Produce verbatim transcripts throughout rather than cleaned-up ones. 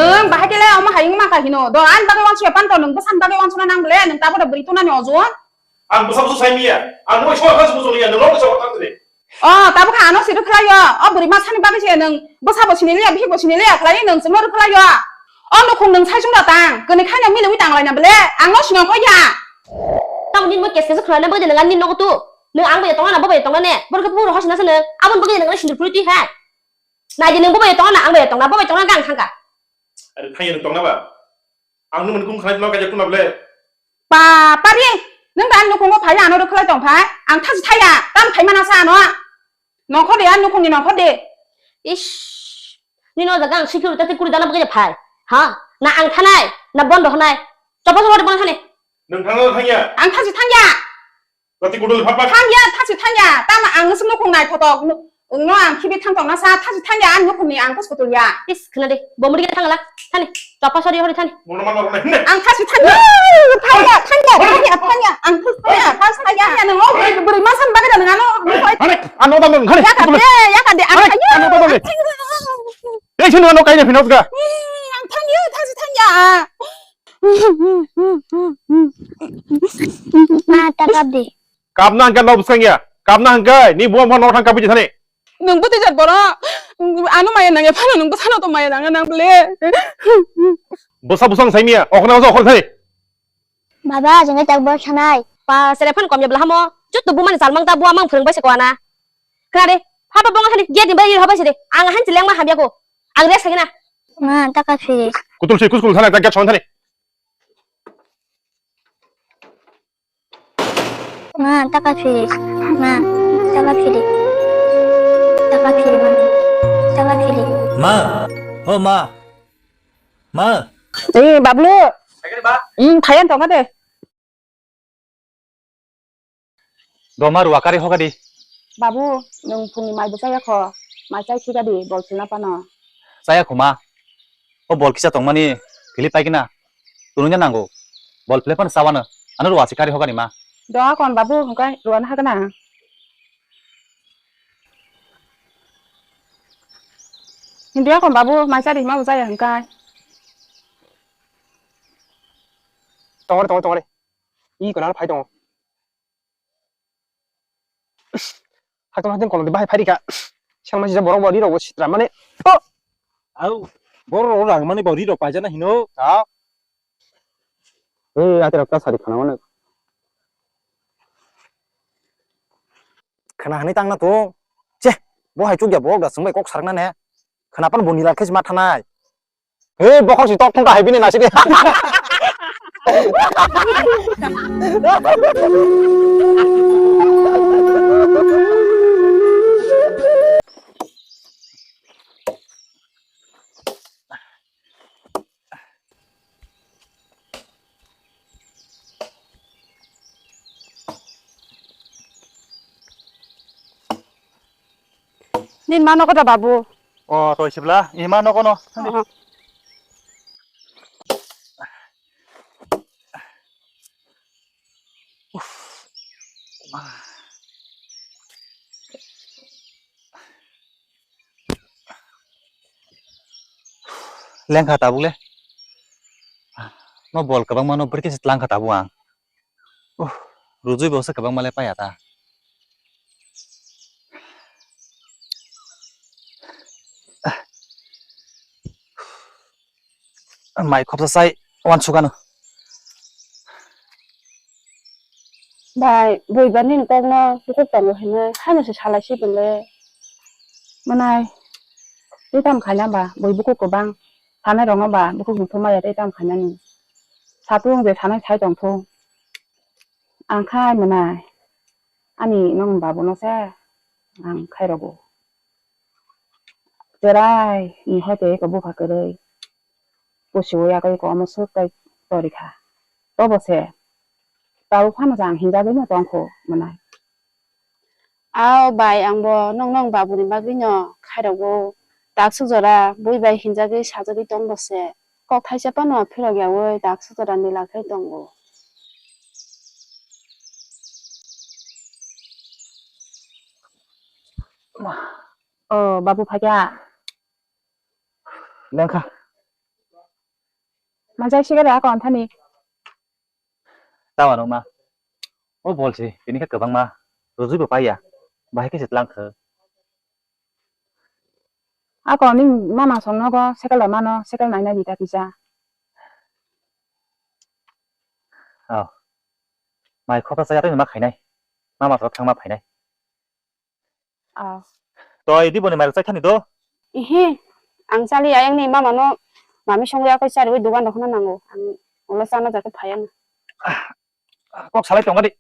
Nwng bahai kele omo hayung ma kha hino. Do ani bagwi wansukya panto nwng bwsani bagwi wansukna nang bole nwng tabuk da bwrwi tunani ojon. Ang bwsa bwsa sai miya. Ang nwng soi khas bujuli ya nwng rok sa thang tene. O tabuk kha ano si rwkhlaio. O bwrwi masani bagwi se nwng bwsa bo sini liya bihik bo sini liya khlai nwng chwngno rwkhlaio. O nukhung nwng sai chwng da tang. Kwnwi khaino miliwi tang laina bole. Ang no sino kho ya. Tamo nini mo kes kes khwlai na bagwi nwng ani nogo tu. Nwng ang bai tongna na bo bai tongna ne. Borok buro hosi na se nwng. Aboni bagwi nwng ani sindur phuri twi hai. Nai di nwng bo bai tongna na ang bai tongna bo bai tongna gang thangka. Are thangya nwng tongna ba. Ang nwng mani kung khanai tongna kaijak tongna bole. Ba pari nwng da ani nukhungo phai ano rwkhlai tong phai. Ang thachi thaya. Tam khai mana sa ano. Nongkhor de ani nukhungni nongkhor de. Ish. Nini o jaga ang sikhi uri tati kuri dana bagwi phai. Ha? Na ang thanai, na bondo hanai. Chopa chopa de bono thani. Nwng thangna thangya. Ang thachi thangya. Rati kudul phak phak. Thangya, thachi thangya. Tama ang nwswk nukhung naithotok. Nwng no ang khibi thang tongna sa, thachi thangya, ang nukhungni ang kusko tulya. Is, khna de. Bomri ke thangla. Thani. Chopa sori hori thani. Mono mano rone. Ang thachi thangya. Thangya, thangya, thangya, thangya. Ang thachi thangya, thachi thangya. Nwng o bwrwi ma san bagwi da nwng ano. Hane, ano da nwng hane. Yaka de, yaka de, ang thangya. Ano da nwng. Ei sini ano kaina phinos ga. Ang thangya, thachi thangya. Ma, ta kap di. Kapna hangka no bwskang ya. Kapna hangka ni buam phano thang kapi jithani. Nwng bwtwi jat boro. Ano maya nangya phano nwng bwsano to maya nangya nang bole. Bwsa bwsang saimiya. Okna oso okhol thai. Baba, jengke tak bor sanai. Pa sere phan kom ya bla hamo. Chut tu bumani salmang ta bua mang phwrwng bai se kwana. Khna de. Haba bonga thani gate ni bai ri hobai se de. Ang han chileng ma hamya ko. Ang rest khagina. Ma, ta kap si. Kutul si kuskul thana ta gate son thani. Ma, taka phiri. Ma, taka phiri. Taka phiri, ma. Taka phiri. Ma, o ma. Ma. Eh, Bablu. Ba? Hmm, phayan tongma de. Doma ruwa kari hokadi. Babu, nwng phungni mai bo chaya kho. Mai chai khikadi, bol philna pano. Chaya kho ma. O bol kisa tongmani philip paikina. Tunungya nango. Bol philip pano chawano. Ano ruwa si kari hokadi ma. Doa kon babu, hwnkhe ruwa na hagana. Hindi akon babu, mai chari hima bo chaya hwnkhe. Tongore, tongore, tongore. I kono phai tongo. Hakon hakon kono de bahai phai rika. Sangma sijak borok bo ri rok bo sitra mane. Oh. Au. Borok rok rang mane bo ri rok paijana hino. Ah. Eh, ate rok ta sari khana mane. Khana hani tang na to. Che, bo hai chuk ya bo ga sung bai kok sarak na ne. Khana pan bo nilal khe ma thanai. Hei, bokhok si tok thung ta hai bini nasi de. Nini ma nogo da babu? O, toi sibla, ima nogo no. Oh. Lengkha tabuk le. No bol kwbangma no bwrwi khe se tlangkha tabuk ang. Uh, rujui bo se kwbangma le paya ta. Mai khopsa sai wansukano. Bai, bui ba nini kokno bukhuk tongo hinwi haino se salai si tongle. Manai, tei tamo khaina ba, bui bukhuk kwbang. Sanai rokno ba, bukhuk ni thumaya tei tamo khainani. Satung je sanai sai tong thung. Ang khai manai, ani nong babu no se ang khai rogo. Cherai ni hoite eko bupha kwrwi. Pusi o yago eko omo swk tai tori kha. Tobo se. Tabuk phano se ang hinjagwi no tong kho manai. Ao bai, ang bo nong nong babu ni bagwi no khai rogo. Taksuk jora bui bai hinjagwi sajagwi tong bo se. Kok thaisa phano phirok yaui taksuk jora nila khai tongo. O babu phakya. Lengkha. Manjak sikare ako anthani. Tama nung ma. O bol si, tini khe kwbangma. Rujui bo paiya. Bahai khe se tlang khe. Ako ni mama song nogo sekel da mano, sekel nai nai di ta kisa. Oh. Mai khopra saya tei ma khainai. Mama song thangma phainai. Ah. To, idi boni mairok chai thani do. Ihi, ang chali ayang ni mama no mami songwi akoi chari wi dugan rok no nango. Ang ulo chana jate phai ang. Kok salai tongma di.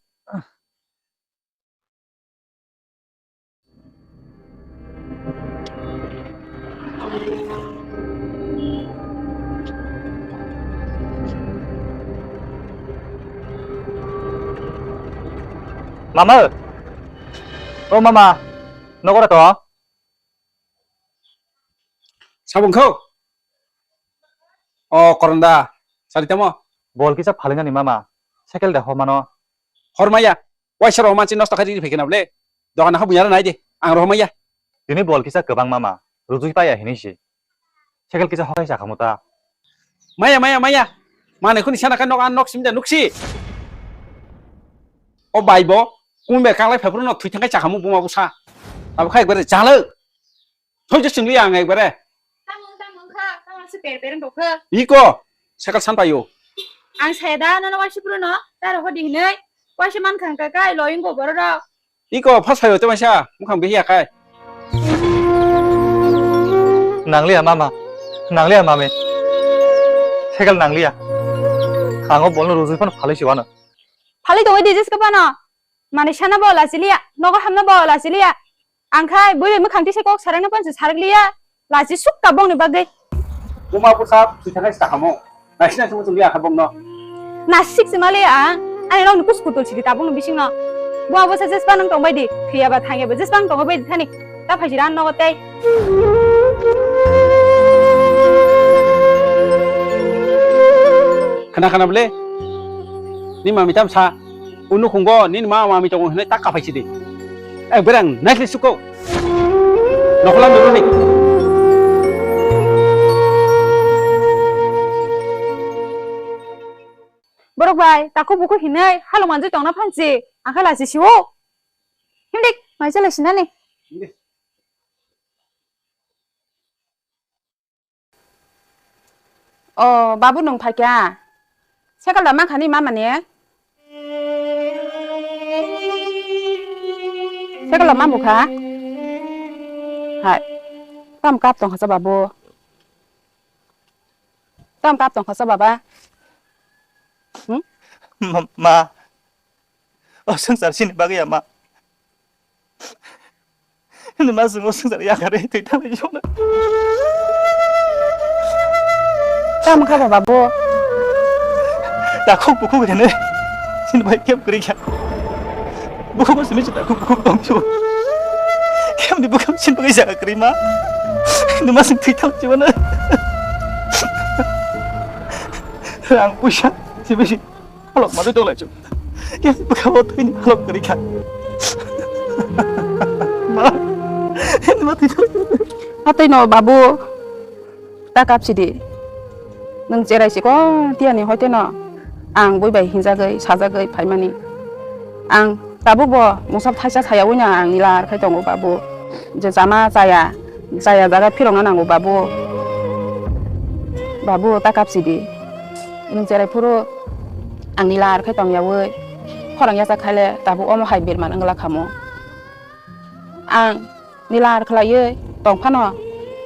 Mama, o mama, nogo ra to. Sabung kho. O koronda, sari tamo. Bol kisa phalinani mama, sekel de ho mano. Hormaya, waisa rohman si nosto khaji phikena ble. Dokan ha bunyara nai de, ang rohmaya. Tini bol kisa kwbang mama, rujui paya hini si. Sekel kisa hokai sa khamu ta. Maya, maya, maya. Mane khuni sana ka nok an nok simja nuksi. O bai bo, kumbe kanglai phaiphuru no thwi thangkai chakhamu buma busa. Abo khai bare chalak. Thoi je singli ang ekbare. Tamung tamung kha, tamung se per per wngkha. Iko, sakal san payo. Ang saya da nono waisi puru no, taro hodi hinai. Waisi man khang ka kai loying go boro ro. Iko, phas payo te maisa, mukhang behi akai. Nangliya mama, nangliya mame. Sakal nangliya. Ang o bolno rujui phano phalai si wano. Phalai tongwi di jeska phano. Mani sana bo lachiliya, nogo hamna bo lachiliya. Ang khai bui bai mwkhang tisa kok sarangna pansa sarakliya. Lachi suk tabong ni bagwi. Buma busa thwi thangai sakamo. Naisina simo chumli akha bongno. Nasik se mali ang. Ani nokni kus kutul sidi tabong ni bisingno. Buma busa jespa nang tongbai di. Thwiya ba thangya ba jespa nang tongbai di thani. Ta phaisi ran nogo tei. Khana khana bole. Ni mami tam sa. Unu khungo nini ma mami tongo hinui tak kaphai sidi. Eh, berang naisli suko. Nokolam dulu ni. Borok bai, takhuk bukhuk hinui halong manjui tongna phansi. Ang khe lachi siwo. Himdik, mai chalai sinani. O, babu nwng phaikha? Cycle da mankha ni mama ni? Cycle da mamukha? Hai. Tam kap tongkha sa babu? Tam kap tongkha sa baba? Hmm? Ma, ma. O swngchar chini bagwi ya ma. Nima swngwi swngchar yakarwi twi thangwi jona. Tamo kha ba babu? Takhuk bukhuk hene. Chini bai kep kwrwi kha. Bukhuk simi chita bukhuk bukhuk tong chu. Kemni bukhuk chini bagwi jaga kwrwi ma. Nima swng twi thang chibana. Rang puisa simi. Halok ma twi tong lai chu. Khe bwkha bo thwini halok kwrwi kha. Ma, ma twi tong. Atwi no babu, ta kap sidi. Nwng cherai si ko tiyani hoite no. Ang bui bai hinjagwi sajagwi phaimani. Ang tabuk bo musok thaisa sayawi no ang nila ar khai tongo babu. Je chama chaya, chaya jaga phirokna nango babu. Babu ta kap sidi. Nwng cherai phuru ang nila ar khai tong yawi khorang yachak khai le tabuk omo hai birman wngla khamo. Ang nila ar khlaiwi tong phano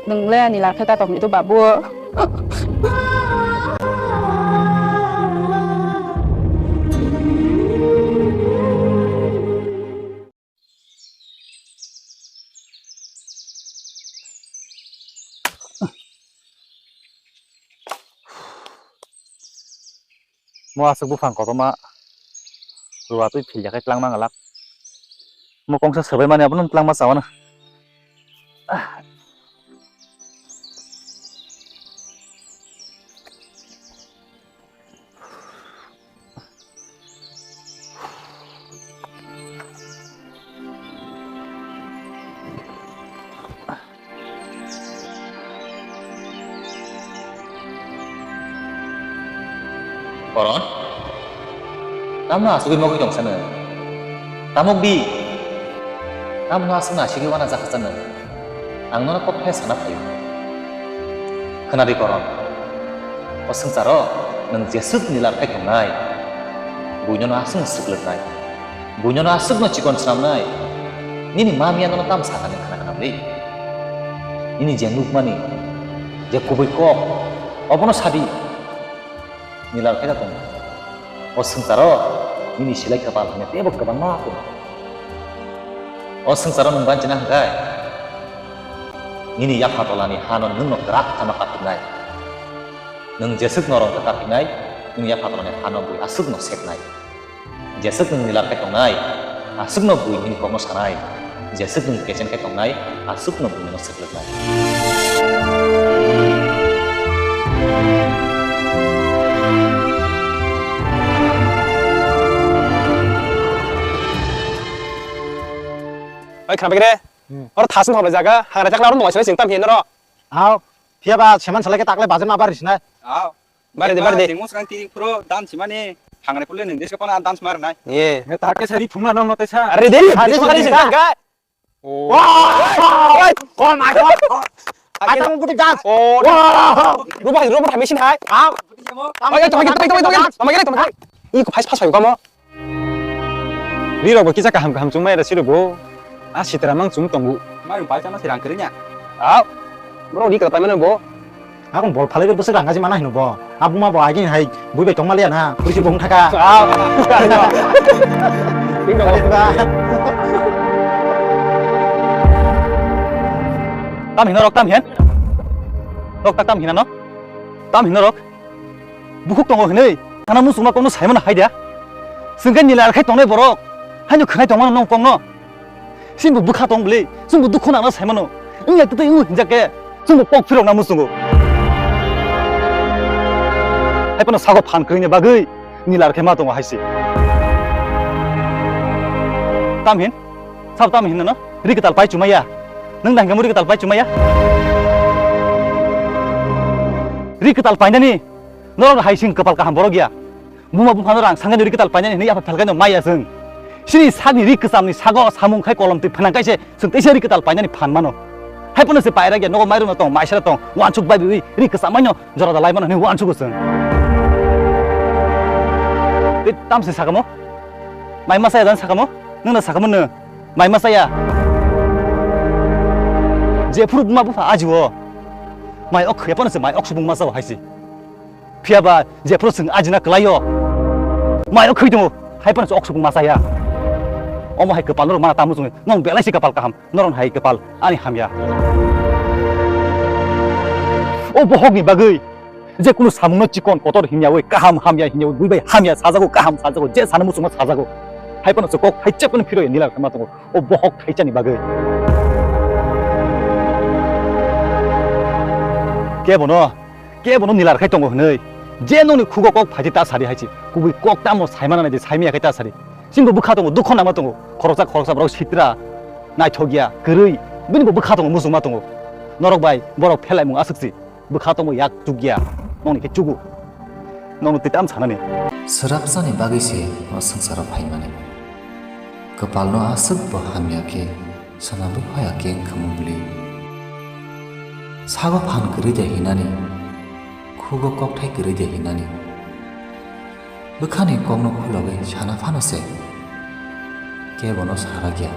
nwng le nila ar khai ta tong di to babu. Mo aswk buphang kotorma rua twi philya khe tlangma ngalak. Mo kongsa swbai mani abono tlangma chawano. Koron, tamno asugwi mogwi tong sano? Tamok di. Tamno aswkno asigwi wana jakha sano? Ang nono kok khe sana phaio. Khna di Koron. O swngcharo nwng jeswk nilar khai tongnai, buinono aswkno swklwknai, buinono aswkno chikon swnamnai. Nini mamiya nono tam sakha nwng khna khna bwli? Nini je nukmani, je kubui kok, obono sadi. Nilar khe da tongo. O swngcharo nini silai kwpal hwnwi teibo kwbangma tongo. O swngcharo nwng banchina hwnkhe nini yapha tolani hano nwngno kwrak khama kapiknai. Nwng jeswk norok khe kapiknai, nini yapha tolani hano bui aswkno seknai. Jeswk nwng nilar khe tongnai, aswkno bui nini kokno sanai. Jeswk nwng kechen khe tongnai, aswkno bui nono swklwknai. Oi, khna pegre. Hmm. Oro thasung thangla jaga, hagra chakla oro nongma sile singtam hiya noro. Aw, phiya ba seman salai khe takle bajen ma bar risna. Aw. Bari de, bari de. Tengmo swkang tiri phuro dance mani, hangre pule nwng desko pana dance mar nai. Ye. Me ta ke sari phungna nong note sa. Are de, are de, are de, are de. Oh. Wow! Oh my God! Akin. Atang putih dance. Oh. Wow! Ruba, ruba, kami sini hai. Ah. Oke, tunggu, tunggu, tunggu, tunggu. Tunggu, tunggu. Iko pas, pas, pas, kamu. Rirok bo kisa kaham kaham chwng maya da sirok bo. A sitra mang chwng tongo. Mai bai chana sirang kwrwnya. Aw. Bro ri kwtal paimano bo. Akon bol phalai bwswk rang gaji mana hino bo. Abuma bo agin hai bui bai tongma liya na. Purisi bo wng thaka. Aw. Ting dong. Tam hino rok tam hen. Rok tak tam hinano. Tam hino rok. Bukhuk tongo hinwi, sana muchungma kokno saimano hai da? Chwng khe nila rwkhai tongnai borok, haino khwnai tongmano nong kokno? Chwngbo bwkha tong bwlwi, chwngbo dukhu nangna saimano. Wngya twtwi wngo hinjak khe, chwngbo kok phirokna muchungo. Hai phano sago phan kwrwini bagwi nila rwkhai ma tongo hai se. Tam hin? Sabo tam hin no? Ri kwtal pai chumaya? Nwng da hinkhe ri kwtal pai chumaya? Ri kwtal painani norok hai sing kwpal kaham borok ya. Buma buphano rang sangkhe ri kwtal painani hinwi yapha phelkhe no maya chwng. Chini sakni ri kwchamni sago samung khai kolom twi phanang kaise chwng teisa ri kwtal painani phan mano. Hai phano se paira gya nogo mairum no tong maisara tong wansuk bai biwi ri kwcham maino jora da lai mano hinwi wansugo chwng. Tei tamse sakamo? Mai masa ya dan sakamo? Nwng da sakamo nw? Mai masa ya. Jephuru buma bupha ajiwo. Mai ok khya phano se mai ok subung masa hai se. Phiya ba jephuru chwng ajina kwlaio. Mai ok khwi tongo. Hai phano se ok subung masa ya. Omo hai kwpal norok mana tamu chwng. Nong belai se kwpal kaham. Norok hai kwpal ani hamya. O bohokni bagwi. Je kunu samungno chikon kotor himyawi, kaham hamya himyawi, bui bai hamya sajago, kaham sajago, je sana muchungma sajago. Hai phano se kok hai chep phano phiroi nila rwkhai ma tongo. O bohok thaichani bagwi. Kebono, kebono nila rwkhai tongo hinwi. Je nongni khugo kok phaidi ta sadi hai se. Kubui kok tamo saimana nai de saimaya khai ta sadi. Chini bo bwkha tongo, dukho nangma tongo. Khoroksa khoroksa borok sitra, naithok ya, kwrwi. Bini bo bwkha tongo, muchungma tongo. Norok bai borok phelaimung aswk si. Bwkha tongmo yak chukya, nongni khe chugo. Nongno twi tam sanani. Swrapsani bagwi se o swngcharo phaimani. Kwpalno aswk bo hamya khe swnamwi hoya khe wngkha mubli. Sago phan kwrwi de hinani, khugo kokthai kwrwi de hinani. Bwkhani kokno khulogwi sana phano se kebono sarakya.